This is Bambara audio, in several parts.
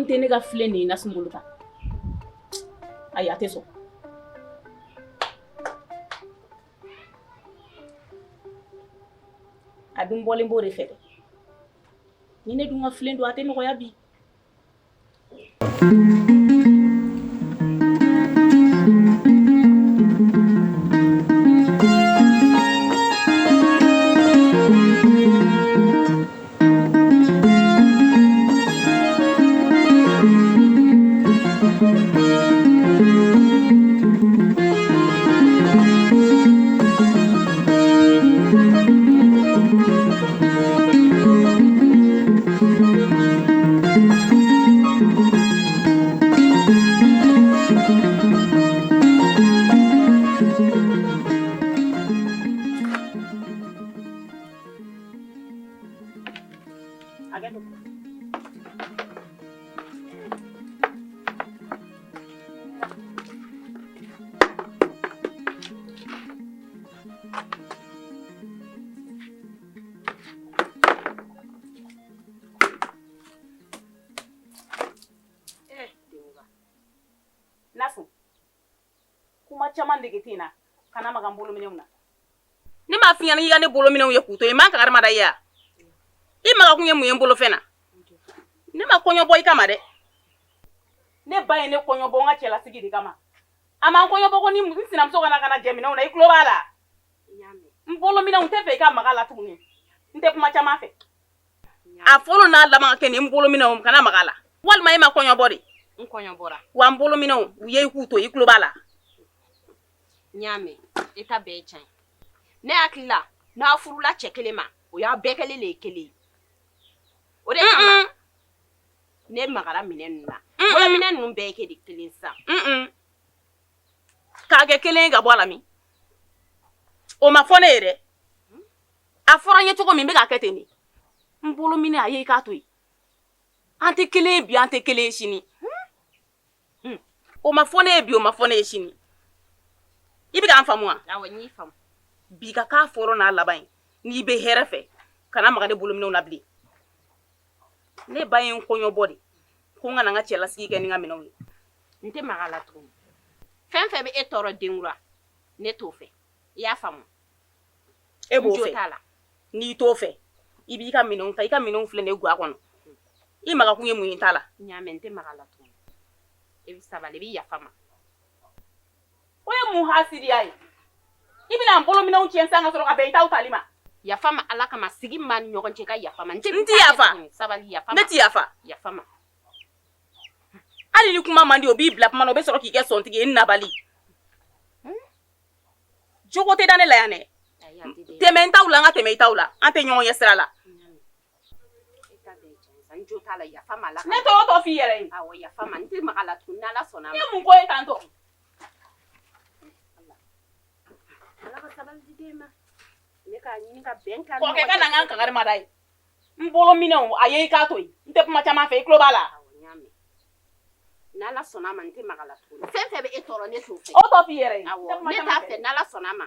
tɛ ne ka filen de ye Nasun bolo tan. Ayi, a tɛ sɔn. A dun bɔlen b'o de fɛ dɛ. Ni ne dun ka filen don, a tɛ nɔgɔya bi. Nasun, kuma caman dege tɛ n na. Kana maga n bolominɛnw na. Ne m'a f'i ɲɛna i ka ne bolominɛnw ye k'u to yen. N man kangari ma da i ye wa? I magakun ye mun ye n bolofɛn na? Ne ma kɔɲɔ bɔ i kama dɛ. Ne ba ye ne kɔɲɔ bɔ n ka cɛlasigi de kama. A ma n kɔɲɔ bɔ ko ni n sinamuso ka na ka na jɛ minɛnw na. I tulo b'a la? N bolominɛnw, n tɛ fɛ i ka maga a la tuguni. N tɛ kuma caman fɛ. A fɔlɔ n'a laban ka kɛ nin, n bolominɛnw, kana maga a la. Walima e ma kɔɲɔ bɔ de? N kɔɲɔ bɔra. Wa n bolominɛnw, u ye i k'u to, i tulo b'a la? N y'a mɛn, i ta bɛɛ ye tiɲɛ ye. Ne hakili la, n'a furula cɛ kelen ma, o y'a bɛɛ kɛlen de ye kelen ye. O de kama ne magara minɛn ninnu na. Bolominɛn ninnu bɛɛ ye kɛ de kelen sisan. K'a kɛ kelen ye ka bɔ a la min, o ma fɔ ne ye dɛ. A fɔra n ye cogo min, n bɛ k'a kɛ ten de. N bolominɛn, a ye i k'a to yen. An tɛ kelen ye bi, an tɛ kelen ye sini. O ma fɔ ne ye bi, o ma fɔ ne ye sini. I bɛ k'an faamu wa? Awɔ, n y'i faamu. Bi ka k'a fɔlɔ n'a laban ye. N'i bɛ hɛrɛ fɛ, kana maga ne bolominɛnw na bilen. Ne ba ye n kɔɲɔbɔ de ko n ka na n ka cɛlasigi kɛ ni n ka minɛnw ye. N tɛ maga a la tuguni. Fɛn fɛn bɛ e tɔɔrɔ, denkura, ne t'o fɛ. I y'a faamu? E b'o N jo fɛ? t'a la. N'i t'o fɛ, i b'i ka minɛnw ta. I ka minɛnw filɛ nin ye ga kɔnɔ. I magakun ye mun ye n ta la? N y'a mɛn, n tɛ maga a la tuguni. I bɛ sabali, i bɛ yafa n ma. O ye mun hasidiya ye? I bɛna n bolominɛnw tiɲɛ sisan ka sɔrɔ ka bɛn i taw tali ma. Yafa n ma Ala kama, sigi min b'an ni ɲɔgɔn cɛ, ka yafa n ma. N tɛ yafa. Sabali, yafa n Ne ma. ti yafa. Yafa n ma. Hali ni kuma man di, o b'i bila kuma na, o bɛ sɔrɔ k'i kɛ sɔntigi ye. N nabali jogo tɛ da ne la yan dɛ. Ayi, a tɛ dɛ. Tɛmɛ n taw la, n ka tɛmɛ i taw la. An tɛ ɲɔgɔn ɲɛ sira la. E ta bɛɛ ye tiɲɛ ye sa, n jo t'a la, yafa n ma Ala Ne kama. t'o tɔ f'i yɛrɛ ye. Awɔ, yafa n ma, n tɛ maga a la tuguni n'Ala sɔnna a I ma. ye mun ko ye tantɔ? Ala ka sabali di den ma. Ne k'a ɲini ka bɛn k'a ni Kɔkɛ ɲɔgɔn ka cɛ. na n ka kangari ma da ye. N bolo minɛnw, a ye i k'a to yen. N tɛ kuma caman fɛ, i tulo b'a la? Awɔ, n y'a mɛn. N'Ala sɔnna a ma, n tɛ maga a la tuguni. Fɛn fɛn bɛ e tɔɔrɔ, ne t'o fɛ. O tɔ f'i yɛrɛ ye. N tɛ Awɔ, kuma ne caman t'a fɛ. fɛ n'Ala sɔnna a ma.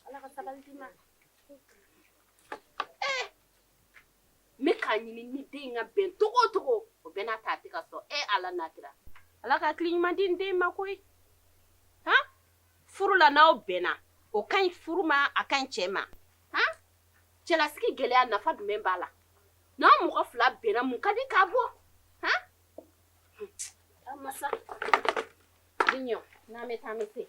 Ala ka sabali di ma. Eh, n bɛ k'a ɲini ni den in ka bɛn cogo o cogo, o bɛɛ n'a ta a tɛ ka sɔn. E Ala n'a kira. Ala ka hakili ɲuman di n den ma koyi. Han? Furu la, n'aw bɛnna, o ka ɲi furu ma, a ka ɲi cɛ ma. Han? Cɛlasigi gɛlɛya nafa jumɛn b'a la? N'aw mɔgɔ fila bɛnna, mun ka di k'a bɔ? Han? A masa. Bi ɲɛ, n'an bɛ taa, an bɛ se.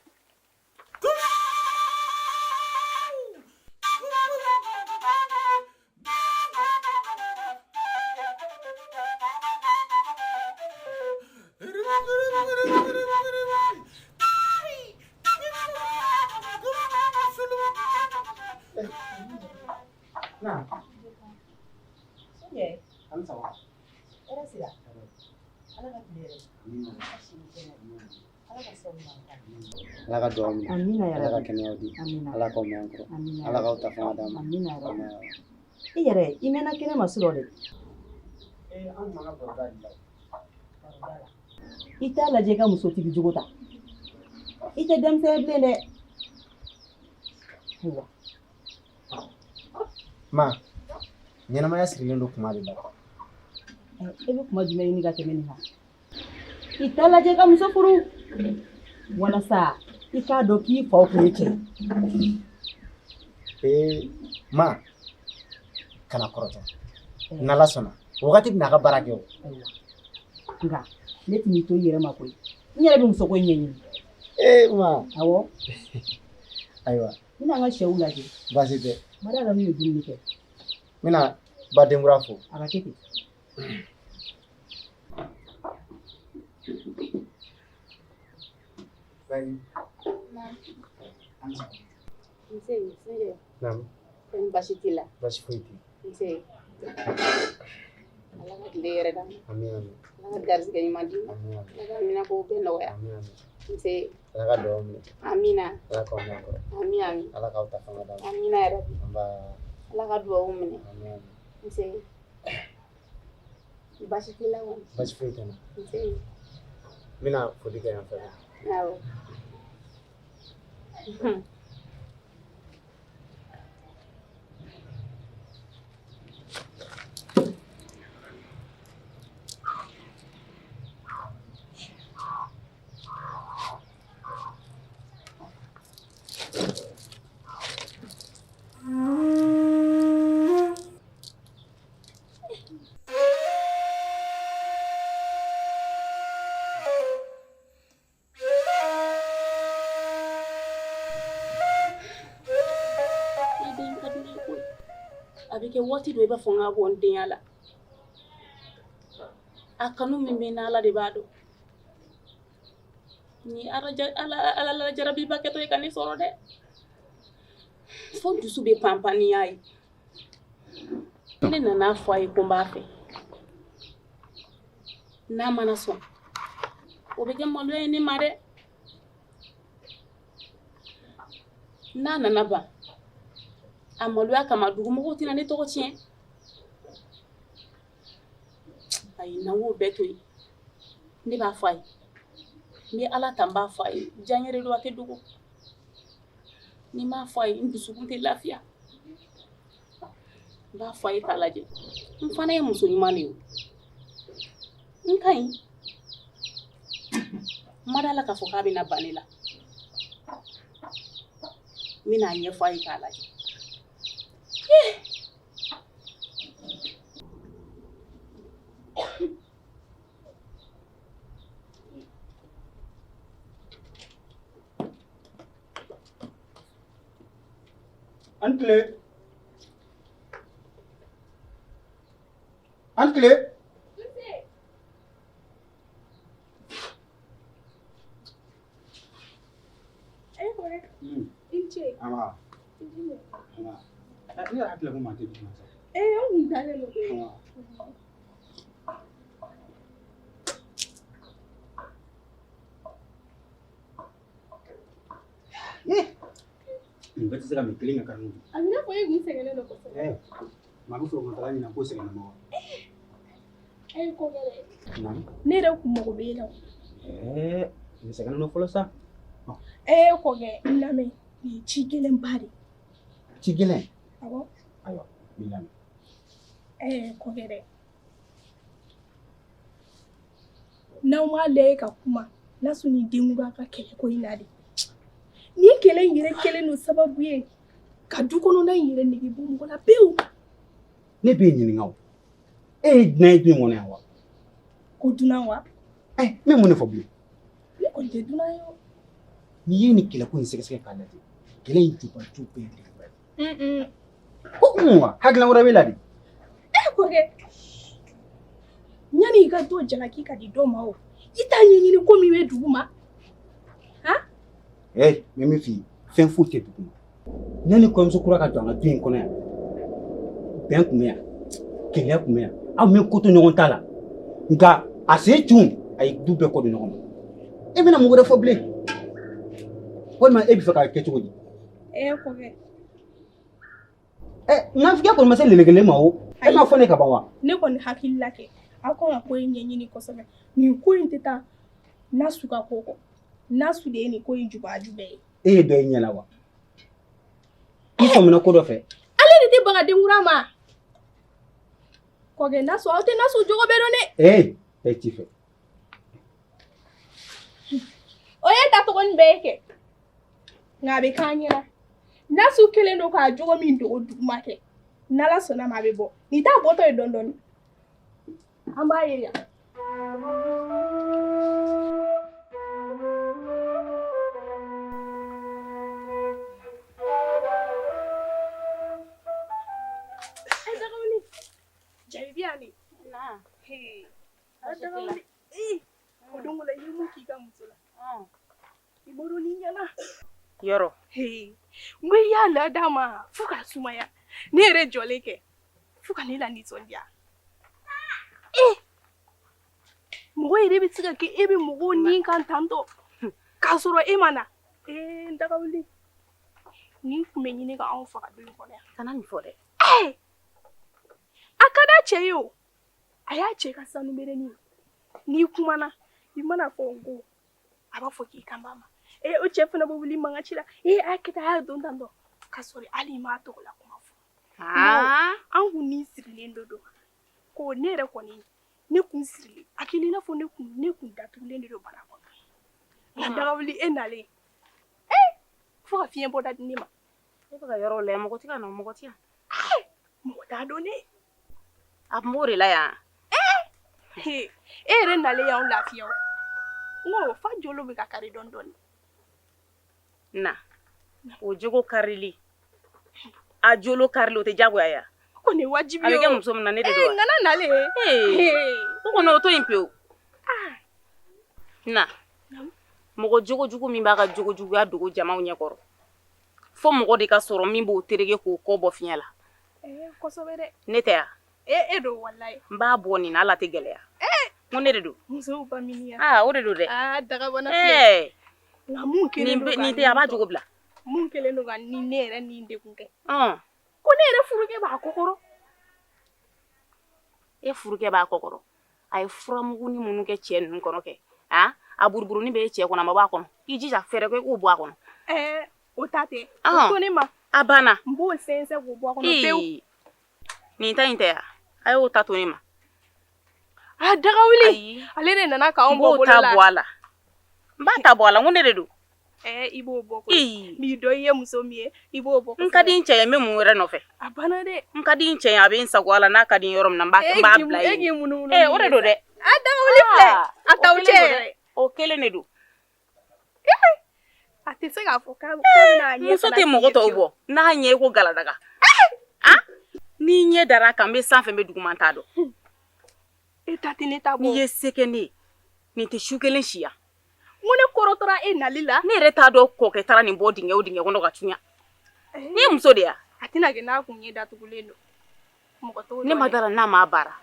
Na. Sunjɛ. An sɔgɔma. Hɛrɛ sira. Ala ka tile hɛrɛ. Ala ka sababu ɲuman k'an ye. Ala ka dugawu minɛ. Amina ya Ala ka Rabbi. kɛnɛyaw di. Amina. Ala k'aw mɛn an kɔrɔ. Amina. Ala k'aw ta fanga d'an ma. Amina ya Rabbi. Amina. I yɛrɛ, i mɛnna kɛnɛ ma surɔ dɛ. Ee, an tun b'an ka baroda de la. I t'a lajɛ i ka musotigi jogo ta. I tɛ denmisɛn ye bilen dɛ. Ayiwa. Ma, ɲɛnamaya sirilen don kuma de la. E bɛ kuma jumɛn ɲini ka tɛmɛ nin kan? I t'a lajɛ ka muso furu walasa i k'a dɔn k'i faw tun ye cɛ ye. Ee ma, kana kɔrɔtɔ. N'Ala sɔnna, wagati bɛna a ka baara kɛ o. Ayiwa, nka ne tɛn'i to i yɛrɛ ma koyi. N yɛrɛ bɛ musoko in ɲɛɲini. Ee ma. Awɔ. Ayiwa. N bɛna an ka sɛw lajɛ. Baasi tɛ. Mada la n'u ye dumuni kɛ. N bɛna badenkura fo. A ka kɛ ten. Bye. Nse, nse. Naamu. Kɔni baasi t'i la? Baasi foyi tɛ. Nse. Ala ka tile yɛrɛ d'an ma. Ami ami. Ala ka garisɛgɛ ɲuman d'i ma. Ami ami. Ala ka minɛnko bɛɛ nɔgɔya. Ami ami. Nse. Ala ka dugawu minɛ. Amina. Ala k'aw mɛn a kɔrɔ. Ami ami. Ala k'aw ta fanga d'an ma. Amina yarabi. Nba. Ala ka dugawu minɛ. Ami ami. Nse. Baasi t'i la kɔni? Baasi foyi tɛ n na. Nse. N bɛna foli kɛ yan fɛ. Awɔ. A bɛ kɛ waati dɔ i b'a fɔ n ka bɔ n denya la. A kanu min bɛ n na, Ala de b'a dɔn. Ni Ala lajarabiba kɛtɔ ye ka ne sɔrɔ dɛ. Fo n dusu bɛ panpan ni y'a ye. Ne nana fɔ a ye ko n b'a fɛ. N'a mana sɔn, o bɛ kɛ maloya ye ne ma dɛ. N'a nana ban, a maloya kama dugumɔgɔw tɛna ne tɔgɔ tiɲɛ. Ayi, n'an k'o bɛɛ to yen, ne b'a fɔ a ye. N bɛ Ala ta n b'a fɔ a ye. Diya n yɛrɛ don, a tɛ dogo. Ni n m'a fɔ a ye, n dusukun tɛ lafiya. N b'a fɔ a ye k'a lajɛ. N fana ye muso ɲuman de ye. N ka ɲi. N ma d'a la k'a fɔ k'a bɛna ban ne la. N bɛna a ɲɛfɔ a ye k'a lajɛ. An tile. An tile. I ni ce. Nba. Nba. Ne yɛrɛ hakili la ko maa tɛ du kɔnɔ sa. Ee, an kun dalen don koyi. Nba. Nin bɛɛ tɛ se ka min kelen ka kari. A bɛ i n'a fɔ e kun sɛgɛnnen don kosɛbɛ. Ɛɛ, maa bɛ forokɔnɔtaga ɲinan ko sɛgɛnna mɔgɔ. E ye ko kɛ dɛ. Naamu. Ne yɛrɛ kun mago bɛ e la. Ɛɛ, nin sɛgɛnnen don fɔlɔ sa. Ee kɔkɛ, n lamɛn, nin ye ci gɛlɛnba de ye. Ci gɛlɛn? Awɔ. Ayiwa, n b'i lamɛn. Ɛɛ kɔkɛ dɛ. N'aw m'a lajɛ ka kuma, Nasu ni Denkura ka kɛlɛko in na de. Nin kɛlɛ in yɛrɛ kɛlen don sababu ye ka du kɔnɔna in yɛrɛ nege bɔ mɔgɔ la pewu. Ne b'e ɲininka o. E ye dunan ye du in kɔnɔ yan wa? Ko dunan wa? Ɛ, n bɛ mun de fɔ bilen? Ne kɔni tɛ dunan ye o. N'i ye nin kɛlɛko in sɛgɛsɛgɛ k'a lajɛ, kɛlɛ in jubaju bɛɛ ye Denkura ye. Ko un wa? Hakilina wɛrɛ b'e la de? E kɔkɛ, yanni i ka dɔ jalaki ka di dɔ ma o, i t'a ɲɛɲini ko min bɛ dugu ma. Han? Ee, n bɛ min f'i ye, fɛn foyi tɛ dugu ma. Yanni kɔɲɔmuso kura ka don an ka du in kɔnɔ yan, bɛn tun bɛ yan, kelenya tun bɛ yan, aw bɛ ko to ɲɔgɔn ta la. Nka a sen cun, a ye du bɛɛ kɔ don ɲɔgɔn ma. E bɛna mun wɛrɛ fɔ bilen? Walima e bɛ fɛ k'a kɛ cogo di? Ee kɔkɛ. Ɛ, nafigiya kɔni ma se lelekele ma o. E m'a fɔ ne ka ban wa? Ne kɔni hakili la kɛ, aw kan ka ko in ɲɛɲini kosɛbɛ. Nin ko in tɛ taa Nasu ka ko kɔ. Nasu de ye nin ko in jubaju bɛɛ ye. E ye dɔ ye ɲɛ la wa? I sɔmina ko dɔ fɛ. Ale de tɛ baga Denkura ma. Kɔkɛ Nasu, aw tɛ Nasu jogo bɛɛ dɔn dɛ. Ee, taa ci fɛ. O ye ta tɔgɔ nin bɛɛ ye kɛ. Nka a bɛ k'an ɲɛna. Nasu kɛlen don k'a jogo min dogo duguma kɛ. N'Ala sɔnna ma a bɛ bɔ. Nin t'a bɔtɔ ye dɔɔni dɔɔni. An b'a ye yan. Jaabi yan de. Na. Hey. O don la i ye mun k'i ka muso la? I bolo ni ɲɛna. Yɔrɔ. N ko i y'a lada ma fo k'a sumaya. Ne yɛrɛ jɔlen kɛ fo ka ne la nisɔndiya. Mɔgɔ yɛrɛ bɛ se ka kɛ e bɛ mɔgɔw ni kan tantɔ k'a sɔrɔ e ma na. N dagawuli. Nin tun bɛ ɲini ka anw faga du in kɔnɔ yan. Kana nin fɔ dɛ. A ka d'a cɛ ye o. A y'a cɛ ka sanu berenin ye. N'i kumana i mana fɔ n ko a b'a fɔ k'i kan b'a ma. O cɛ fana bɛ wuli mankan ci la. A y'a kɛ tan, a y'a don tan tɔ. K'a sɔrɔ hali i m'a tɔgɔ la kuma fɔ. An kun ni sirilen dɔ don. Ko ne yɛrɛ kɔni ne kun sirilen. A kɛlen i n'a fɔ ne kun datugulen de don bara kɔnɔ. Nka dagawuli e nalen. Fo ka fiɲɛ bɔda di ne ma. E bɛ ka yɔrɔ lajɛ, mɔgɔ tɛ ka na, mɔgɔ tɛ yan. Mɔgɔ t'a dɔn ne. A kun b'o de la yan. E yɛrɛ nalen y'anw lafiya o. N ko fa jolo bɛ ka kari dɔɔni dɔɔni. Na, o jogo karili, a jolo karili o tɛ diyagoya ye wa? O kɔni ye wajibi ye o. A bɛ kɛ muso min na ne de don wa? N kana nalen. O kɔni o to yen pewu. Na, mɔgɔ jogojugu min b'a ka jogojuguya dogo jamaw ɲɛkɔrɔ, fo mɔgɔ de ka sɔrɔ min b'o tereke k'o kɔ bɔ fiɲɛ la. Kosɛbɛ dɛ. Ne tɛ yan. E don walayi. N b'a bɔ nin na, hali a tɛ gɛlɛya. N ko ne de don. Musow ba miniya. O de don dɛ. Dagabana filɛ. Nka mun kɛlen don ka nin tɛ, a b'a jogo bila. Mun kɛlen don ka ni ne yɛrɛ ni degun kɛ. Ko ne yɛrɛ furukɛ b'a kɔkɔrɔ. E furukɛ b'a kɔkɔrɔ. A ye furamugunin minnu kɛ cɛ ninnu kɔnɔ kɛ. A buruburunin bɛ cɛ kɔnɔ, a ma bɔ a kɔnɔ. I jija fɛɛrɛ kɛ i k'o bɔ a kɔnɔ. O ta tɛ. O to ne ma. A banna. N b'o sɛnsɛn k'o bɔ a kɔnɔ pewu. Nin ta in tɛ yan. A y'o ta to ne ma. A dagawuli. Ale de nana k'anw bɔ bolo la. N b'o ta bɔ a la. N b'a ta bɔ a la, n ko ne de don. I b'o bɔ koyi. N'i dɔ i ye muso min ye, i b'o bɔ. N ka di n cɛ ye, n bɛ mun wɛrɛ nɔfɛ? A banna dɛ. N ka di n cɛ ye, a bɛ n sago a la, n'a ka di n yɔrɔ min na, n b'a bila yen. E k'i munumunu. O de don dɛ. A dagawuli filɛ. A t'aw cɛ yɛrɛ. O kelen de don. A tɛ se k'a fɔ k'a bɛna a ɲɛ. Muso tɛ mɔgɔ tɔw bɔ. N'a ɲɛ ye ko galadaga. N'i ɲɛ dara a kan, n bɛ sanfɛ, n bɛ duguma, n t'a dɔn. E ta tɛ ne ta bɔ. N'i ye se kɛ ne ye, nin tɛ su kelen si yan. N ko ne kɔrɔtɔra e nali la. Ne yɛrɛ t'a dɔn kɔkɛ taara nin bɔ dingɛ o dingɛ kɔnɔ ka cunya. Ne ye muso de ye. A tɛna kɛ n'a kun ɲɛ datugulen don. Mɔgɔ t'o dɔn. Ne ma dara n'a m'a baara.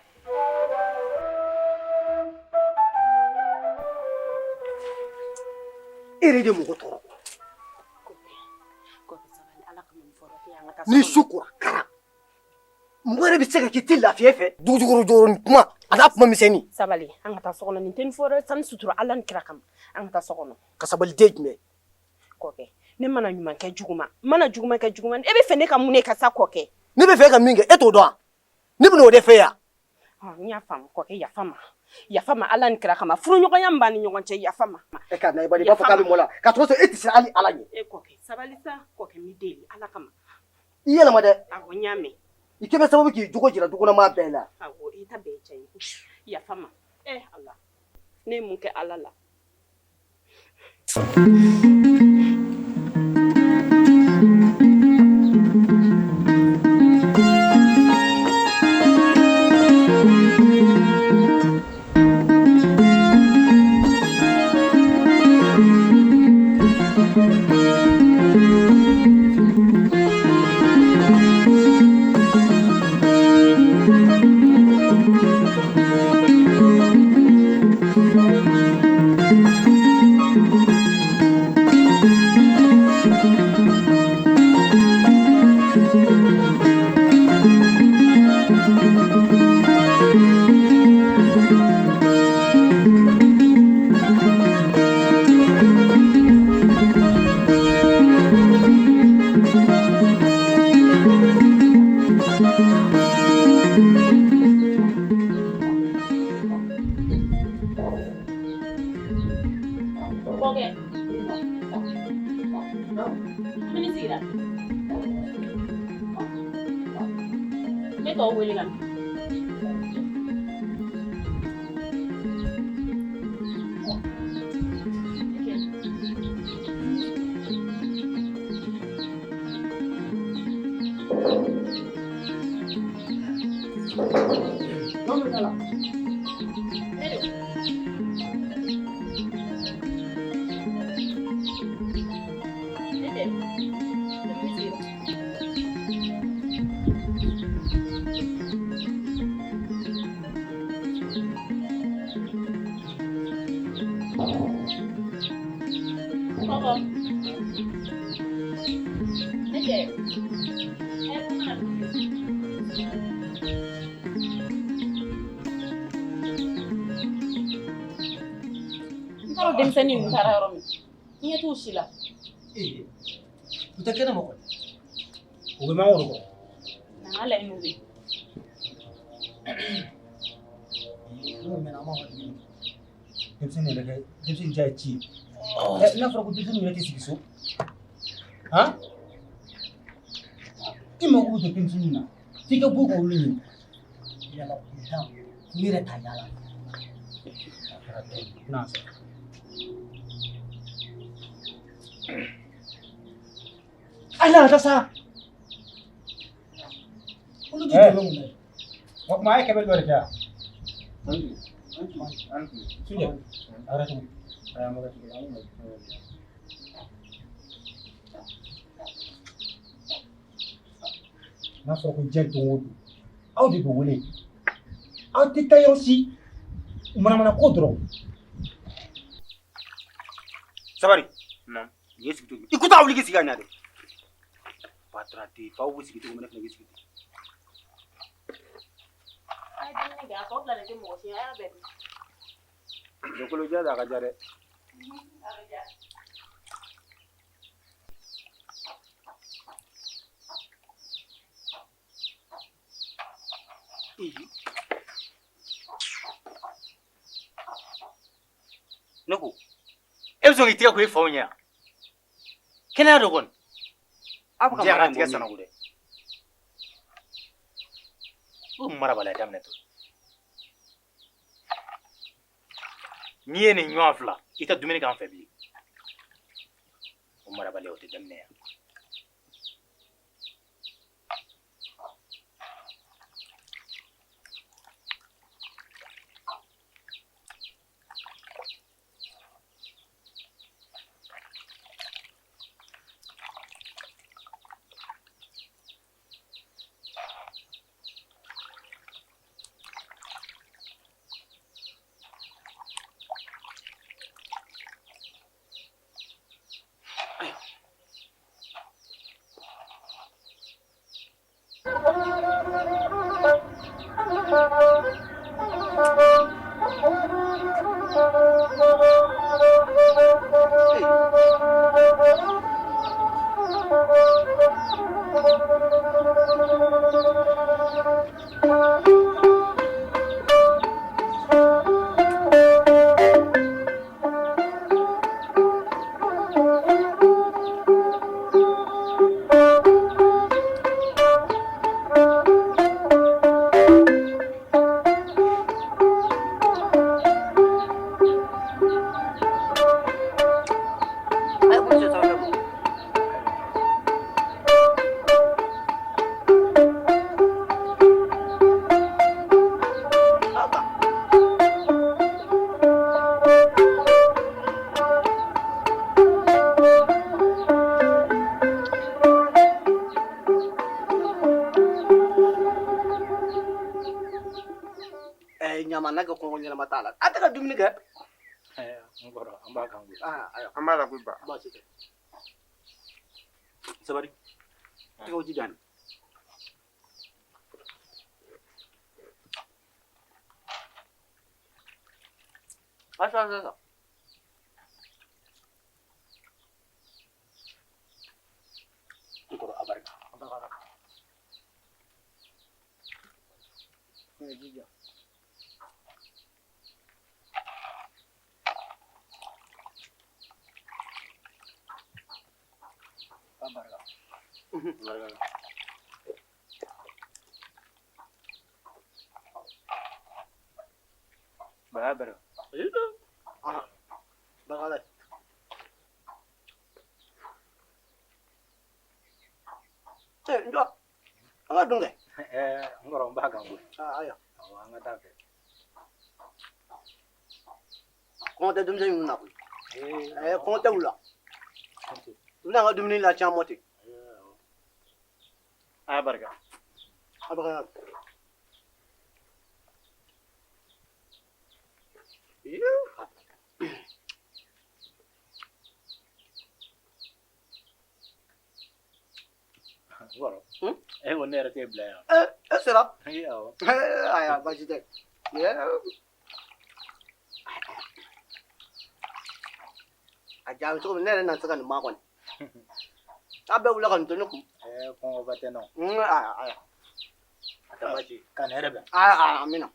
E yɛrɛ de mɔgɔ tɔɔrɔ. Ni su kora kara. Mɔgɔ yɛrɛ bɛ se ka k'i tɛ lafiya fɛ. Dugujukɔrɔ jɔyɔrɔ kuma a n'a kuma misɛnnin. Sabali, an ka taa so kɔnɔ. Nin tɛ nin fɔ dɛ, sani sutura Ala ni kira kama. An ka taa so kɔnɔ. Ka sabali den jumɛn? Kɔkɛ, ne mana ɲuman kɛ juguman, n mana juguman kɛ juguman, e bɛ fɛ ne ka mun de ka sa kɔkɛ? Ne bɛ fɛ ka min kɛ, e t'o dɔn wa? Ne bɛna o de fɛ yan. N y'a faamu kɔkɛ, yafa ma. Yafa ma Ala ni kira kama. Furuɲɔgɔnya min b'an ni ɲɔgɔn cɛ, yafa ma. E ka na i b'a fɔ k'a bɛ mɔ la. Ka tɔgɔ sɔrɔ e tɛ siran hali Ala ɲɛ. E kɔkɛ, sabali sa, kɔkɛ n b'i deli Ala kama. I yɛlɛma dɛ. Awɔ, n y'a mɛn. I kɛ bɛ sababu k'i jogo jira dukɔnɔmaa bɛɛ la. Awɔ, i ta bɛɛ ye tiɲɛ ye. Yafa ma. Ala. Ne ye mun kɛ Ala la? Ne tɔw wele ka na. N t'a dɔn denmisɛnnin ninnu taara yɔrɔ min, n ɲɛ t'u si la. Ee, u tɛ kɛnɛ ma kɔni. U bɛ mangoro kɔrɔ. Na n ka laɲiniw bɛ yen. N'o mɛnna an b'a fɔ dumuni kɛ. Denmisɛnnin yɛrɛ kɛ denmisɛnnin ja ye ci ye. N'a fɔra ko denmisɛnnin yɛrɛ tɛ sigi so. Han? I mako bɛ jɔ denmisɛnninw na. F'i ka bɔ k'olu ɲini. Yala kuntan, ne yɛrɛ ta yala. N'a sɔrɔ. A na ka sa. Olu tɛ tɛmɛ mun na. O kuma a ye kɛmɛ dɔ de kɛ yan. Sunjɛ, a yɛrɛ tugun. N'a fɔra ko diɲɛ don o don, aw de bɛ wele. Aw tɛ taa yɔrɔ si. Manamana ko dɔrɔn. Sabari. Nin ye sigi cogo. I ko taa wuli k'i sigi ka ɲa dɛ. Patarate, faw b'u sigi cogo min na, ne fana b'i sigi ten. A ye dumuni kɛ, a tɔ bilalen tɛ mɔgɔ si ye, a y'a bɛɛ dun. Dugukolo ja a ka ja dɛ. A bɛ diya. Ne ko, e bɛ sɔn k'i tigɛ ko i faw ɲɛ yan? Kɛnɛya dɔ kɔni. A bɛ ka Diya mara ka tigɛ sananko dɛ. O marabaliya daminɛ to. N'i ye nin ɲɔgɔn fila, i tɛ dumuni k'an fɛ bilen. O marabaliya o tɛ daminɛ yan. Ɲama n'a kɛ kɔngɔ ɲɛnama t'a la. A tɛ ka dumuni kɛ. N kɔrɔ, an b'a kan koyi. Ayiwa. An b'a la koyi ba. Baasi tɛ. Sabari. Tɛgɛw ji dan. Asa asa asa. N kɔrɔ, a barika. A barika. Ne jija. A barika. Barika. Kɔrɔ bɛrɛ. Ah. Bagala. Eh, njɔ. An ka dun kɛ. Ɛɛ, n kɔrɔ n b'a kan koyi. Ah, ayiwa. Awɔ, an ka taa fɛ. Kɔngɔ tɛ denmisɛnnin ninnu na koyi. Ɛɛ, kɔngɔ tɛ u la. U bɛna an ka dumuni lacɛn an ma ten. A barika. A barika. N kɔrɔ. E ko ne yɛrɛ t'e bila yan. E sera? Ee, awɔ. Ayiwa, baasi tɛ. A jaabi cogo min ne yɛrɛ na se ka nin maa kɔni. A bɛɛ wulila ka nin to ne kun. Ɛɛ, kɔngɔba tɛ nɔ. Ayiwa, ayiwa. A tɛ baasi ye. Ka nin yɛrɛ bɛn. Ayiwa, ayiwa, an bɛ na.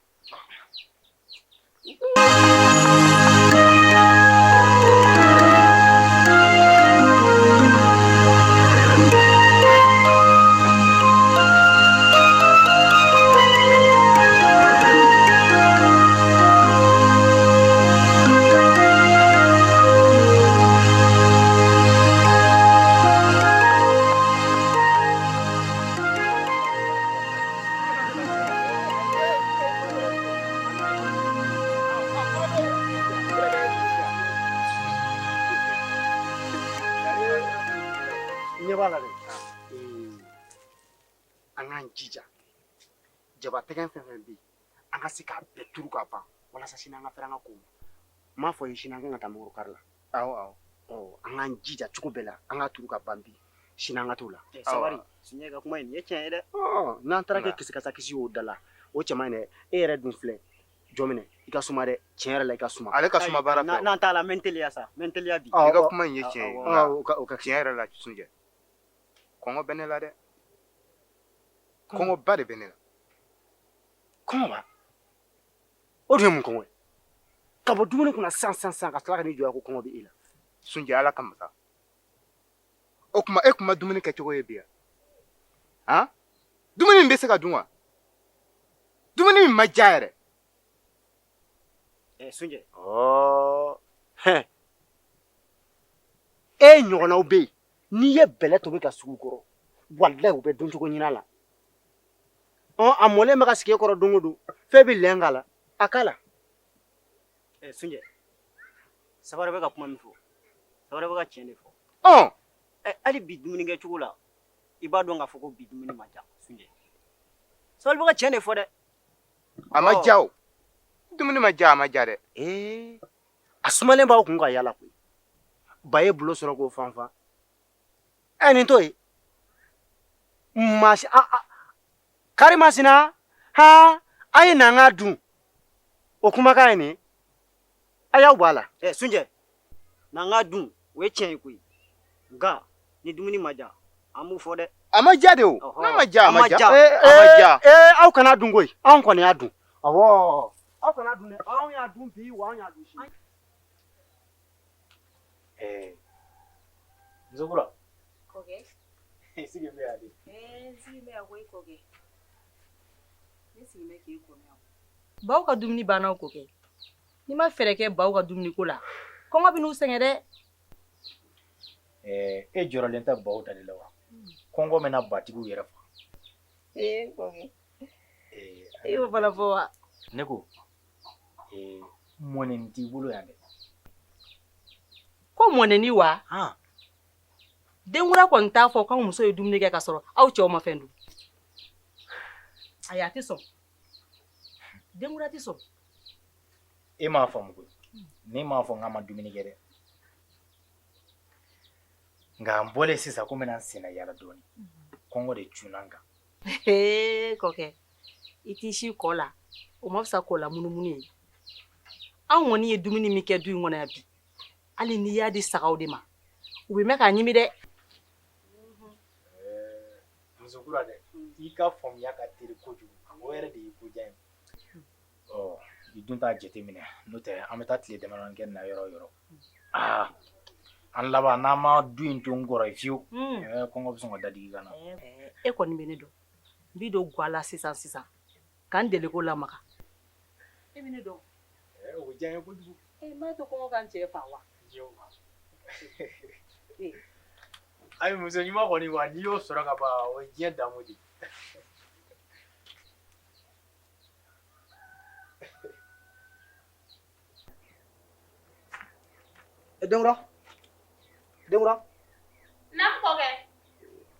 Ɲɛ b'a la dɛ. An k'an jija jaba tɛgɛ fɛn fɛn bɛ yen, an ka se k'a bɛɛ turu ka ban walasa sini an ka fɛrɛ an ka kow ma. N m'a fɔ i ye sini an kan ka taa mangoro kari la. Awɔ, awɔ. Ɔ, an k'an jija cogo bɛɛ la, an k'a turu ka ban bi, sini an ka t'o la. Sabari, Sunjɛ ka kuma in nin ye tiɲɛ ye dɛ. Ɔ, n'an taara kɛ kisikasakisi y'o da la, o cɛ man ɲi dɛ. E yɛrɛ dun filɛ, jɔminɛ, i ka suma dɛ, tiɲɛ yɛrɛ la i ka suma. Ale ka suma baara fɛ. N'an t'a la, n bɛ n teliya sa, n bɛ n teliya bi. I ka kuma in ye tiɲɛ ye. O ka tiɲɛ yɛrɛ la Sunjɛ, kɔngɔ bɛ ne la dɛ. Kɔngɔba de bɛ ne la. Kɔngɔ ba? O dun ye mun kɔngɔ ye? Ka bɔ dumuni kunna sisan sisan sisan ka tila ka n'i jɔ yan ko kɔngɔ bɛ e la. Sunjɛ, Ala kama sa. O tuma e tun ma dumuni kɛcogo ye bi yan? Han? Dumuni in bɛ se ka dun wa? Dumuni in ma diya yɛrɛ. Ɛ Sunjɛ. Ɔɔ, hɛn. E ɲɔgɔnnaw bɛ yen, n'i ye bɛlɛ tobi ka sigi u kɔrɔ, walayi u bɛ duncogo ɲini a la. Ɔ, a mɔlen bɛ ka sigi e kɔrɔ don o don, f'e bɛ lɛn k'a la, a k'a la. Ɛ Sunjɛ, Sabari bɛ ka kuma min fɔ, Sabari bɛ ka tiɲɛ de fɔ. Ɔn. Ɛ, hali bi dumunikɛcogo la, i b'a dɔn k'a fɔ ko bi dumuni ma diya Sunjɛ. Sabari bɛ ka tiɲɛ de fɔ dɛ. A ma diya o. Dumuni ma diya, a ma diya dɛ. Ee, a sumalen b'aw kun ka yala koyi. Ba ye bulo sɔrɔ k'o fanfan. Ɛ, nin t'o ye. Maa si, a, a, kari masina, ha, a ye na an k'a dun. O kumakan ye nin ye. A y'aw bɔ a la. Ɛ, Sunjɛ, n'an k'a dun, o ye tiɲɛ ye koyi. Nka ni dumuni ma diya, an b'o fɔ dɛ. A ma diya de o. N'a ma diya, a ma diya. A ma diya. Aw kana dun koyi. Anw kɔni y'a dun. Awɔ. Aw kana dun dɛ. Anw y'a dun bi, wa anw y'a dun sini. Ɛɛ, musokura. Kɔkɛ. I sigilen bɛ yan de. Ɛɛ, n sigilen bɛ yan koyi kɔkɛ. Ne sigilen bɛ k'e kɔnɔ yan. Baw ka dumuni banna o kɔkɛ. N'i ma fɛɛrɛ kɛ baw ka dumuni ko la, kɔngɔ bɛ n'u sɛgɛn dɛ. Ɛɛ, e jɔrɔlen tɛ baw ta de la wa? Kɔngɔ bɛna batigiw yɛrɛ faga. Ee, kɔkɛ. E y'o fana fɔ wa? Ne ko, ee, mɔnɛni t'i bolo yan dɛ. Ko mɔnɛni wa? Denkura kɔni t'a fɔ k'anw muso ye dumuni kɛ k'a sɔrɔ aw cɛw ma fɛn dun. Ayi, a tɛ sɔn. Denkura tɛ sɔn. E m'a faamu koyi. Ne m'a fɔ n k'a ma dumuni kɛ dɛ. Nka n bɔlen sisan ko n bɛna n senna yaala dɔɔnin. Kɔngɔ de cunna n kan. Ee, kɔkɛ, i t'i si kɔ la. O ma fisa kɔ la munumunu ye. Anw kɔni ye dumuni min kɛ du in kɔnɔ yan bi, hali n'i y'a di sagaw de ma, u bɛ mɛn k'a ɲimi dɛ. Musokura dɛ, i ka faamuya ka teli kojugu. O yɛrɛ de y'i ko diya ye. Ɔ, i dun t'a jateminɛ, n'o tɛ an bɛ taa tile damadɔni kɛ nin na yɔrɔ o yɔrɔ. Aa, an laban n'an ma du in to n kɔrɔ ye fiyewu. Ɛɛ, kɔngɔ bɛ sɔn ka dadigi ka na. E kɔni bɛ ne dɔn. N b'i don ga la sisan sisan. Ka n deliko lamaga. E bɛ ne dɔn. O bɛ diya n ye kojugu. N b'a to kɔngɔ ka n cɛ fa wa? Ayi, muso ɲuman kɔni wa, n'i y'o sɔrɔ ka ban, o ye diɲɛ damu de ye. Denkura, denkura. Naamu kɔkɛ.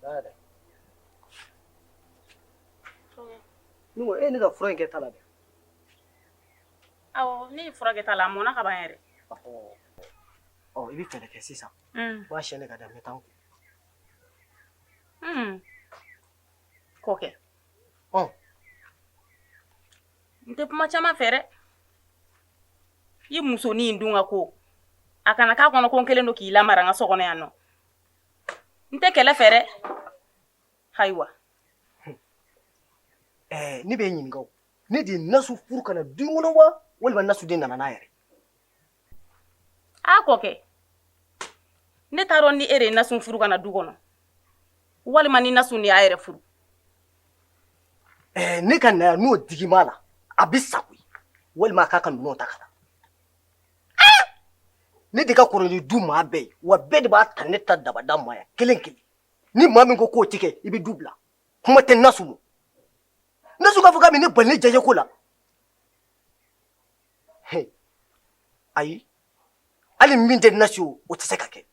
Dayɛlɛ. Ne ko e ye ne ka fura in kɛ ta la dɛ. Awɔ, ne ye fura kɛ ta la, a mɔnna ka ban yɛrɛ. Ɔ, i bɛ fɛɛrɛ kɛ sisan. I b'a siyɛn ka da, n bɛ taa n ko. Kɔkɛ. Ɔ. N tɛ kuma caman fɛ dɛ. I musonin in dun ka ko, a kana k'a kɔnɔ ko n kɛlen don k'i lamara n ka so kɔnɔ yan nɔ. N tɛ kɛlɛ fɛ dɛ. Ayiwa. Ne bɛ ɲininka o. Ne de ye Nasu furu ka na du in kɔnɔ wa, walima Nasu de nana n'a yɛrɛ? A kɔkɛ, ne t'a dɔn ni e de ye Nasu furu ka na du kɔnɔ, walima ni Nasu de y'a yɛrɛ furu. Ne ka na yan n'o digi b'a la, a bɛ sa koyi, walima a k'a ka minɛnw ta ka taa. Ne de ka kɔrɔ ni du maa bɛɛ ye, wa bɛɛ de b'a ta ne ta dabada ma yan kelen kelen. Ni maa min ko k'o ti kɛ, i bɛ du bila. Kuma tɛ Nasu ma. Nasu k'a fɔ k'a bɛ ne bali ne jajɛko la. Ayi, hali min tɛ Nasu ye, o tɛ se ka kɛ.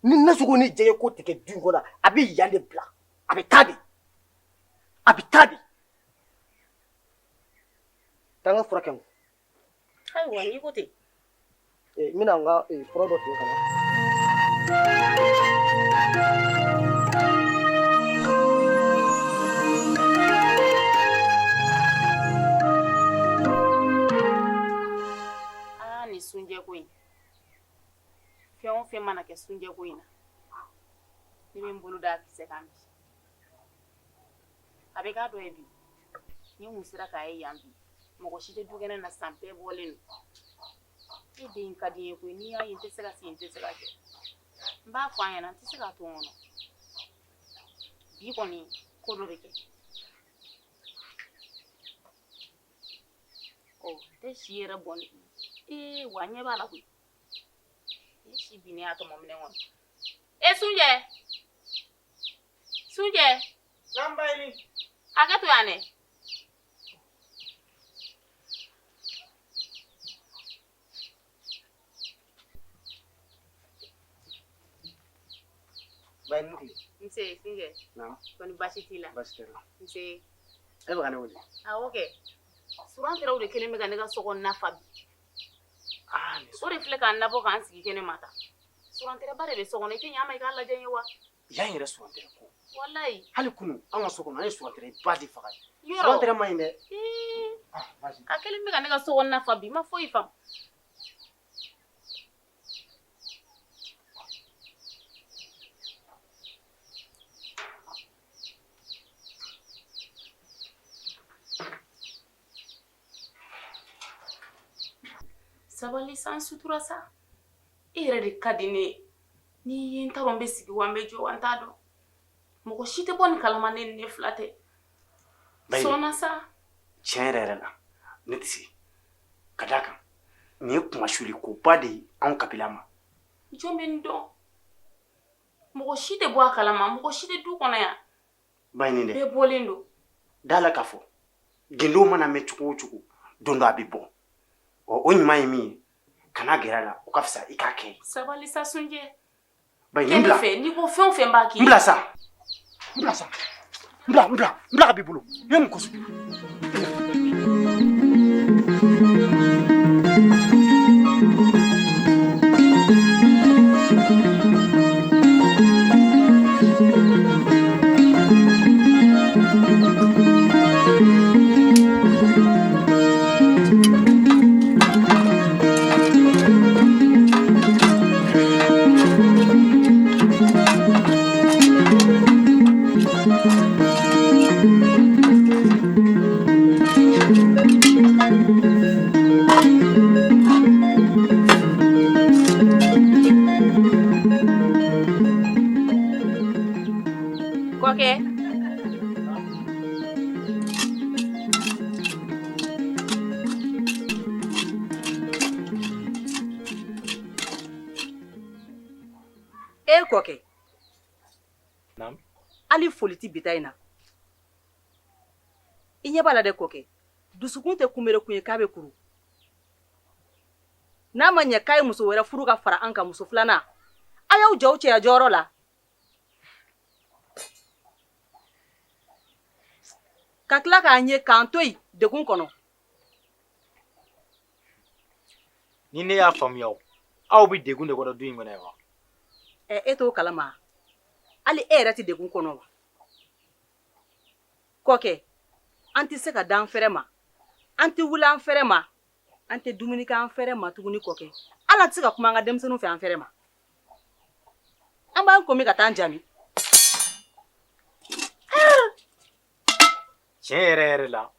Ni Nasu ko ne jajɛko tɛ kɛ du in kɔnɔ, a bɛ yan de bila. A bɛ taa de. A bɛ taa de. Taa n ka fura kɛ n kun. Ayiwa, n'i ko ten. N bɛna n ka fura dɔ tigɛ ka na. Aa, nin sunjɛ ko in, fɛn o fɛn mana kɛ sunjɛ ko in na, ne bɛ n bolo da kisɛ kan bi. A bɛ k'a dɔ ye bi. Ni n kun sera k'a ye yan bi, mɔgɔ si tɛ dukɛnɛ na san, bɛɛ bɔlen don. E den ka di n ye koyi, n'i y'a ye n tɛ se ka sigi, n tɛ se ka kɛ. N b'a fɔ a ɲɛna, n tɛ se k'a to n kɔnɔ. Bi kɔni, ko dɔ bɛ kɛ. Ɔ, n tɛ si yɛrɛ bɔn. Ee, wa ɲɛ b'a la koyi. Ne si binnen y'a tɔmɔ minɛn kɔnɔ. E Sunjɛ! Sunjɛ! N'an ba ye. Hakɛ to yan dɛ. Bayi ni tile. Nse Sunjɛ. Naamu. Kɔni baasi t'i la? Baasi tɛ n la. Nse. E bɛ ka ne wele? Awɔ kɛ. Surantɛrɛw de kɛlen bɛ ka ne ka so kɔnɔna fa bi. O de filɛ k'an labɔ k'an sigi kɛnɛ ma tan. Surantɛrɛba de bɛ so kɔnɔ, i tɛ ɲ'a ma i k'a lajɛ n ye wa? Yan yɛrɛ surantɛrɛ ko. Walayi. Hali kunun an ka so kɔnɔ an ye surantɛrɛ ba de faga. Yɔrɔ. Surantɛrɛ man ɲi dɛ. A kɛlen bɛ ka ne ka so kɔnɔna fa bi, n ma foyi faamu. Sabali san sutura sa. E yɛrɛ de ka di ne ye. N'i ye n t'a dɔn n bɛ sigi wa n bɛ jɔ wa n t'a dɔn. Mɔgɔ si tɛ bɔ nin kalama ne ni ne fila tɛ. Sɔnna sa. Tiɲɛ yɛrɛ yɛrɛ la, ne tɛ se. Ka d'a kan, nin ye kunmasuli koba de ye anw kabila ma. Jɔn bɛ nin dɔn? Mɔgɔ si tɛ bɔ a kalama, mɔgɔ si tɛ du kɔnɔ yan. Bayini dɛ. Bɛɛ bɔlen don. Da la k'a fɔ, gindo mana mɛn cogo o cogo, don dɔ a bɛ bɔ. Ɔ, o ɲuman ye min ye, kana gɛrɛ a la, o ka fisa i k'a kɛ. Sabali sa Sunjɛ. Bayini, n bila. Fɛ, n'i ko fɛn o fɛn b'a k'i ye. N bila sa. N bila sa. N bila, n bila, n bila ka b'i bolo. I ye mun ko sugu? Kɔkɛ. Kɔkɛ. Naamu. Hali foli ti bi ta in na. I ɲɛ b'a la dɛ kɔkɛ. Dusukun tɛ kunberekun ye k'a bɛ kuru. N'a ma ɲɛ k'a ye muso wɛrɛ furu ka fara an kan muso filanan. A y'aw jɔ aw cɛya jɔyɔrɔ la. Ka tila k'an ye k'an to yen degun kɔnɔ. Ni ne y'a faamuya o, aw bɛ degun de kɔnɔ du in kɔnɔ yan wa? Ɛ e t'o kalama? Hali e yɛrɛ tɛ degun kɔnɔ wa? Kɔkɛ, an tɛ se ka d'an fɛrɛ ma, an tɛ wuli an fɛrɛ ma, an tɛ dumuni kɛ an fɛrɛ ma tuguni kɔkɛ. Hali an tɛ se ka kuma an ka denmisɛnninw fɛ an fɛrɛ ma. An b'an komi ka taa an jami. Tiɲɛ yɛrɛ yɛrɛ la,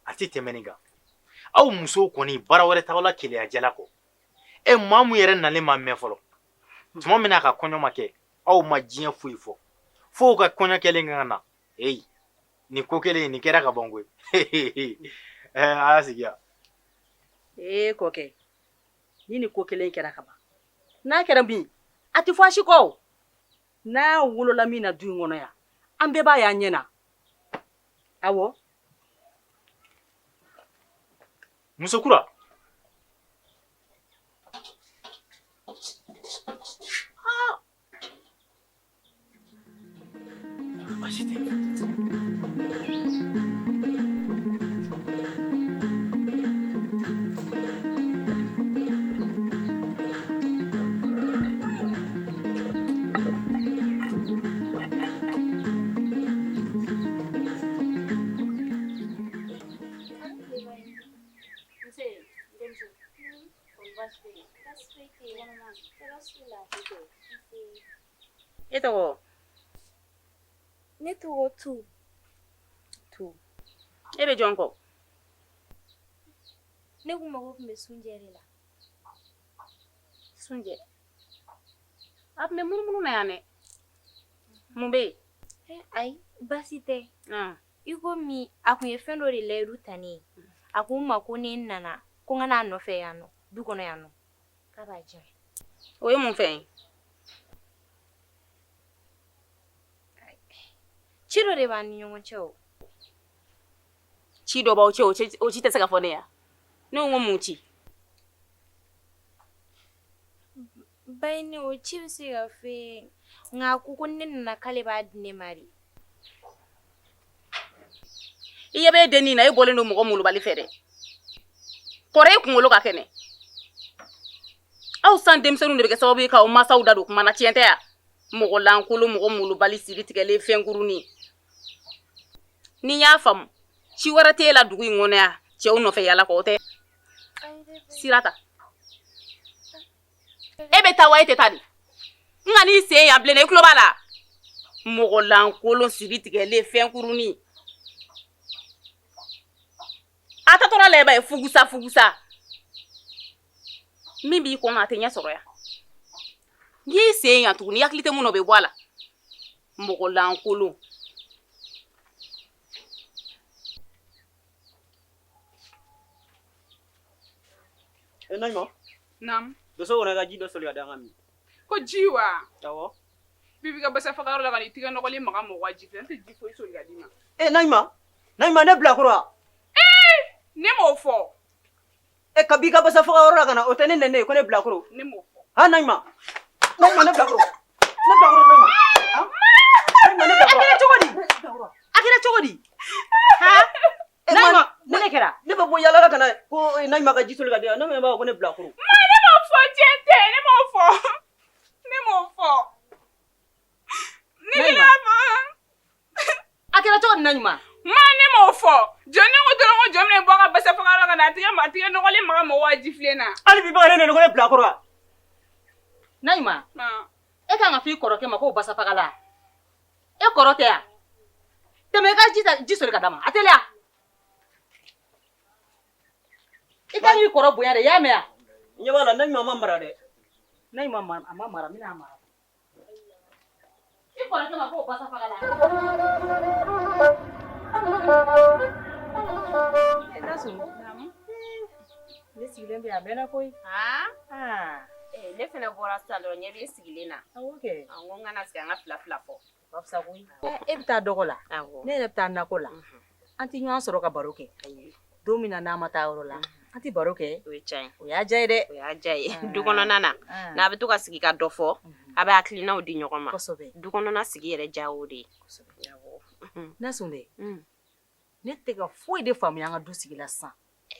a tɛ tɛmɛ nin kan. Aw musow kɔni baara wɛrɛ t'aw la keleya jala kɔ. E maa mun yɛrɛ nalen ma mɛn fɔlɔ. Tuma min na a ka kɔɲɔ ma kɛ, aw ma diɲɛ foyi fɔ. F'o ka kɔɲɔ kɛlen ka na. Eyi, nin ko kelen nin kɛra ka ban koyi. A y'a sigi yan. Ee kɔkɛ, ni nin ko kelen kɛra ka ban. N'a kɛra min, a tɛ fɔ a si kɔ o. N'a wolola min na du in kɔnɔ yan, an bɛɛ b'a y'an ɲɛ na. Awɔ. Musokura. Baasi tɛ. E tɔgɔ? Ne tɔgɔ Tu. Tu. E bɛ jɔn kɔ? Ne kun mago tun bɛ Sunjɛ de la. Sunjɛ. A tun bɛ munumunu na yan dɛ. Mun bɛ yen? Ayi, baasi tɛ. I komi a kun ye fɛn dɔ de layidu ta ne ye. A ko n ma ko ne nana ko n ka n'a nɔfɛ yan nɔ, du kɔnɔ yan nɔ. K'a b'a di yan. O ye mun fɛn ye? Ci dɔ de b'an ni ɲɔgɔn cɛ o. Ci dɔ b'aw cɛ, o ci tɛ se ka fɔ ne ya. Ne ko mun ci? Bayini, o ci bɛ se ka f'e ye, nka a ko ko ne nana k'ale b'a di ne ma de. I ɲɛ b'e dennin na, e bɔlen don mɔgɔ molobali fɛ dɛ. Kɔrɔ e kunkolo ka kɛnɛ. Aw san denmisɛnninw de bɛ kɛ sababu ye k'aw mansaw da don kuma na, tiɲɛ tɛ ya? Mɔgɔ lankolon, mɔgɔ molobali, siri tigɛlen, fɛnkurunin. Ni n y'a faamu, ci wɛrɛ t'e la dugu in kɔnɔ yan, cɛw nɔfɛ yala kɔ, o tɛ? Sira ta. E bɛ taa wa e tɛ taa de? N ka n'i sen yan bilen dɛ, i tulo b'a la? Mɔgɔ lankolon, siri tigɛlen, fɛnkurunin. A taatɔla la i b'a ye fugusa fugusa. Min b'i kɔnɔ a tɛ ɲɛ sɔrɔ yan. N'i y'i sen yan tuguni, i hakili tɛ mun na o bɛ bɔ a la. Mɔgɔ lankolon. E Naɲuma. Naamu. Doso kɔnɔ i ka ji dɔ soli ka di an ka min. Ko ji wa? Awɔ. Bibi ka basa faga yɔrɔ la ka n'i tigɛ nɔgɔlen maga mɔgɔ ka ji fɛ, n tɛ ji foyi soli ka d'i ma. E Naɲuma, Naɲuma ne bilakoro wa? Ee, ne m'o fɔ. E kabi ka basa faga yɔrɔ la ka na, o tɛ ne nɛni ye ko ne bilakoro. Ne m'o fɔ. Ha Naɲuma, Naɲuma ne bilakoro. Ne bilakoro Naɲuma. Han? Naɲuma ne bilakoro. A kɛra cogo di? A kɛra cogo di? Ha? Naɲuma, mun de kɛra? Ne bɛ bɔ yala la ka na ko Naɲuma ka ji soli ka di yan. Ne b'a fɔ ko ne bilakoro. Ma ne m'o fɔ, tiɲɛ tɛ, ne m'o fɔ. Ne m'o fɔ. Ne Naɲuma. y'a fɔ. A kɛra cogo di Naɲuma? Ma ne m'o fɔ. Jɔn ne ko dɔrɔn ko jɔn bɛna bɔ a ka basa faga yɔrɔ ka na a tigɛ nɔgɔlen maga mɔgɔ ka ji filen na. Hali bi bɛ ka ne nɛni ko ne bilakoro wa? Naɲuma, e kan ka fɔ i kɔrɔkɛ ma k'o basa fagala. E kɔrɔ tɛ yan. Tɛmɛ i ka ji ta, ji soli ka d'a ma. A teliya. I ka k'i kɔrɔ bonya de, i y'a mɛn wa? N ɲɛ b'a la Naɲuma ma mara dɛ. Naɲuma ma, a ma mara, n bɛna a mara. I kɔrɔkɛ ma k'o basa fagala. Nasu. Ne sigilen bɛ yan a mɛnna koyi. Aa. Ne fana bɔra sisan dɔrɔn, ɲɛ bɛ n sigilen na. Awɔ kɛ. N ko n kana sigi, an ka fila fila fɔ. O ka fisa koyi. E bɛ taa dɔgɔ la. Awɔ. Ne yɛrɛ bɛ taa nakɔ la. An tɛ ɲɔgɔn sɔrɔ ka baro kɛ. Don min na n'an ma taa yɔrɔ la, an tɛ baro kɛ. O ye tiɲɛ ye. O y'a diya ye dɛ. O y'a diya ye. Du kɔnɔna na, n'a bɛ to ka sigi ka dɔ fɔ, a bɛ hakilinaw di ɲɔgɔn ma. Kosɛbɛ. Du kɔnɔna sigi yɛrɛ diya o de ye. Kosɛbɛ. Nasun dɛ, ne tɛ ka foyi de faamuya an ka du sigi la sisan.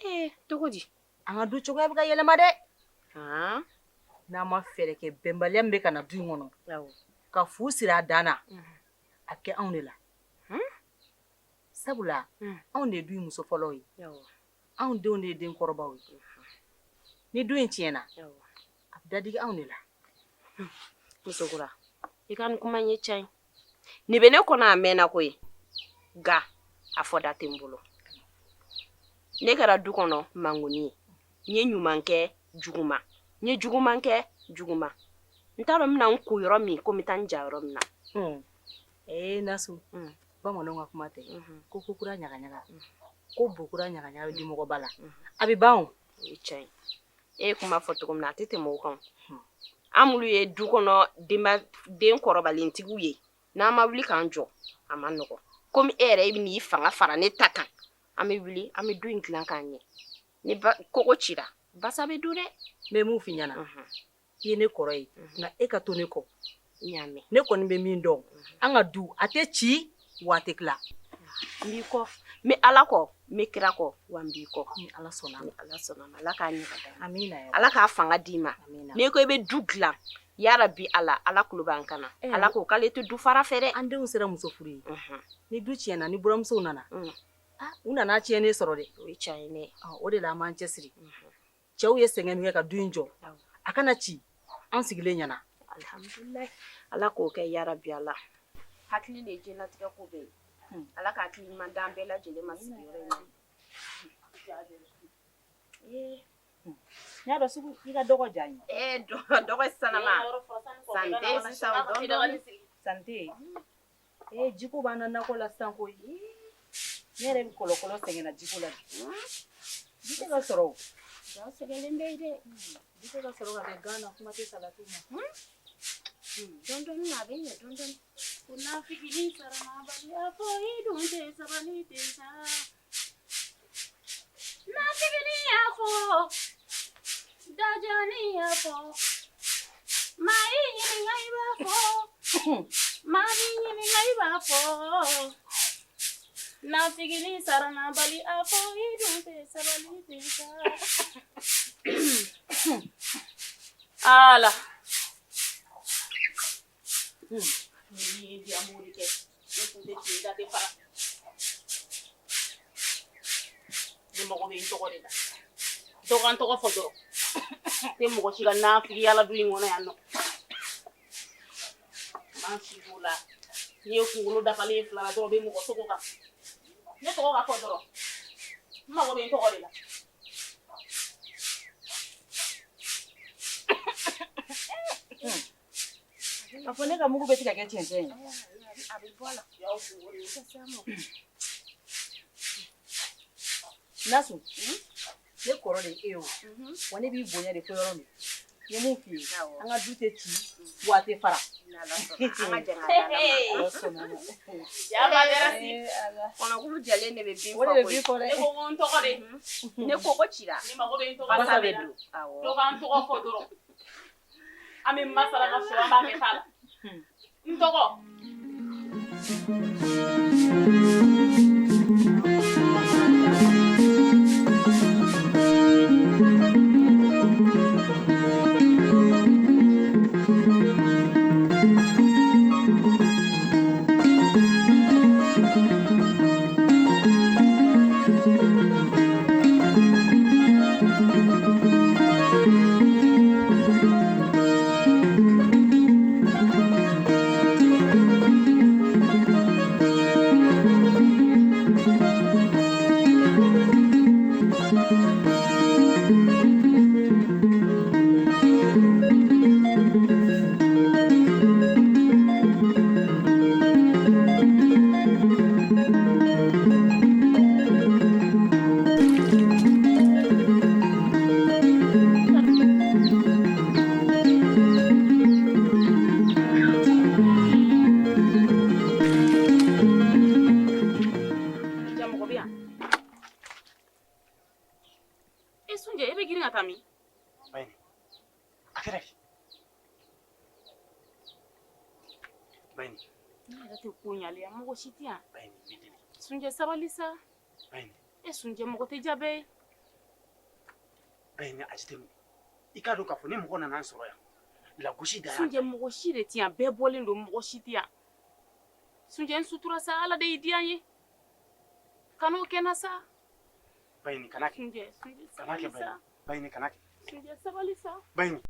Ee, cogo di? An ka du cogoya bɛ ka yɛlɛma dɛ. N'an ma fɛɛrɛ kɛ bɛnbaliya min bɛ ka na du in kɔnɔ, ka fu siri a dan na, a bɛ kɛ anw de la. Sabula anw de ye du in muso fɔlɔw ye. Anw denw de ye den kɔrɔbaw ye. Ni du in tiɲɛna, a bɛ dadigi anw de la. Musokura, i ka nin kuma in ye tiɲɛ ye. Nin bɛ ne kɔnɔ a mɛnna koyi. Nka a fɔda tɛ n bolo. Ne kɛra du kɔnɔ mangoni ye. N ye ɲuman kɛ juguman. N ye juguman kɛ juguman. N t'a dɔn n bɛna n ko yɔrɔ min ko n bɛ taa n ja yɔrɔ min na. Ee Nasu, bamananw ka kuma tɛ. Ko ko kura ɲagaɲaga. Ko bokura ɲagaɲaga bɛ di mɔgɔba la. A bɛ ban o. O ye tiɲɛ ye. E ye kuma fɔ cogo min na, a tɛ tɛmɛ o kan. An minnu ye du kɔnɔ den kɔrɔbalentigiw ye, n'an ma wuli k'an jɔ, a ma nɔgɔn. Komi e yɛrɛ bɛ n'i fanga fara ne ta kan, an bɛ wuli, an bɛ du in dilan k'a ɲɛ. Ni kogo cira, basa bɛ dun dɛ. N bɛ mun f'i ɲɛna? I ye ne kɔrɔ ye, nka e ka to ne kɔ. N y'a mɛn. Ne kɔni bɛ min dɔn, an ka du a tɛ ci wa a tɛ tila. N b'i kɔ, n bɛ Ala kɔ, n bɛ kira kɔ, wa n b'i kɔ. Ni Ala sɔnna. Ni Ala sɔnna ma, Ala k'a ɲɛ ka d'a ma. Amina ya Ala k'a fanga d'i ma. Amina. N'i ko i bɛ du dilan, yarabi Ala, Ala kulo b'an kan na. Ala ko k'ale tɛ du fara fɛ dɛ. An denw sera muso furu ye. Ni du tiɲɛna, ni buramusow nana, u nana tiɲɛnen sɔrɔ dɛ. O ye tiɲɛ ye dɛ. O de la an b'an cɛsiri. Cɛw ye sɛgɛn min kɛ ka du in jɔ, a kana ci an sigilen ɲɛna. Alhamdulilayi. Ala k'o kɛ yarabi Ala. Hakili de ye diɲɛlatigɛ ko bɛɛ ye. Ala ka hakili ɲuman d'an bɛɛ lajɛlen ma sigiyɔrɔ in na. N y'a dɔn sugu i ka dɔgɔ diya n ye. Dɔgɔ sanama. San tɛ yen sisan, dɔɔni dɔɔni. San tɛ yen. Jiko b'an na nakɔ la sisan koyi. Ne yɛrɛ bɛ kɔlɔkɔlɔ sɛgɛnna jiko la bi. Ji tɛ ka sɔrɔ o. Ja sɛgɛnlen bɛ yen dɛ. Ji tɛ ka sɔrɔ ka kɛ gan na, kuma tɛ salati ma. Dɔɔni dɔɔni na, a bɛ ɲɛ dɔɔni dɔɔni. Ko nafikili saramabali, a fɔ i dun tɛ sabali tɛ sa. Nafikili y'a fɔ, dajani y'a fɔ, maa y'i ɲininka i b'a fɔ, maa b'i ɲininka i b'a fɔ. Nafikili saramabali, a fɔ i dun tɛ sabali tɛ sa. Ala. Ni ye diya m'o de kɛ. Ne kun tɛ tiɲɛ da tɛ fara. Ne mago bɛ n tɔgɔ de la. Dɔ ka n tɔgɔ fɔ dɔrɔn. Tɛ mɔgɔ si ka nafigiya la du in kɔnɔ yan nɔ. N b'an sigi o la. N'i ye kunkolo dafalen ye fila la dɔrɔn, o bɛ mɔgɔ tɔgɔ kan. Ne tɔgɔ ka fɔ dɔrɔn. N mago bɛ n tɔgɔ de la. A fɔ ne ka mugu bɛ se ka kɛ cɛncɛn ye. A bɛ bɔ a la. Nasu, ne kɔrɔ de ye e ye o. Wa ne b'i bonya de fo yɔrɔ min. N ye mun f'i ye, an ka du tɛ ci, wa a tɛ fara. An ka jɛn ka da Ala ma. Kɔnɔkulu jɛlen de bɛ bin O de bɛ bin fɔ dɛ. Ne ko n ko n tɔgɔ de. Ne koko cira. Ne mago bɛ n tɔgɔ Basa de bɛ la. dun. Awɔ. Dɔ ka n tɔgɔ fɔ dɔrɔn. An bɛ masala ka sɔrɔ an b'a kɛ ta la. N tɔgɔ. Bayini. Ne yɛrɛ tɛ ko ɲalen yan, mɔgɔ si tɛ yan. Bayini, n b'i deli. Sunjɛ, sabali sa. Bayini. E Sunjɛ, mɔgɔ tɛ diya bɛɛ ye. Bayini, a jateminɛ. I k'a dɔn k'a fɔ ni mɔgɔ nana an sɔrɔ yan, lagosi da. Sunjɛ, mɔgɔ si de tɛ yan, bɛɛ bɔlen don, mɔgɔ si tɛ yan. Sunjɛ, n sutura sa, Ala de y'i diya n ye. Kan'o kɛ n na sa. Bayini, kana kɛ. Sunjɛ, Sunjɛ, Kana kɛ. sabali sa. Bayini, kana kɛ. Sunjɛ, sabali sa. Bayini.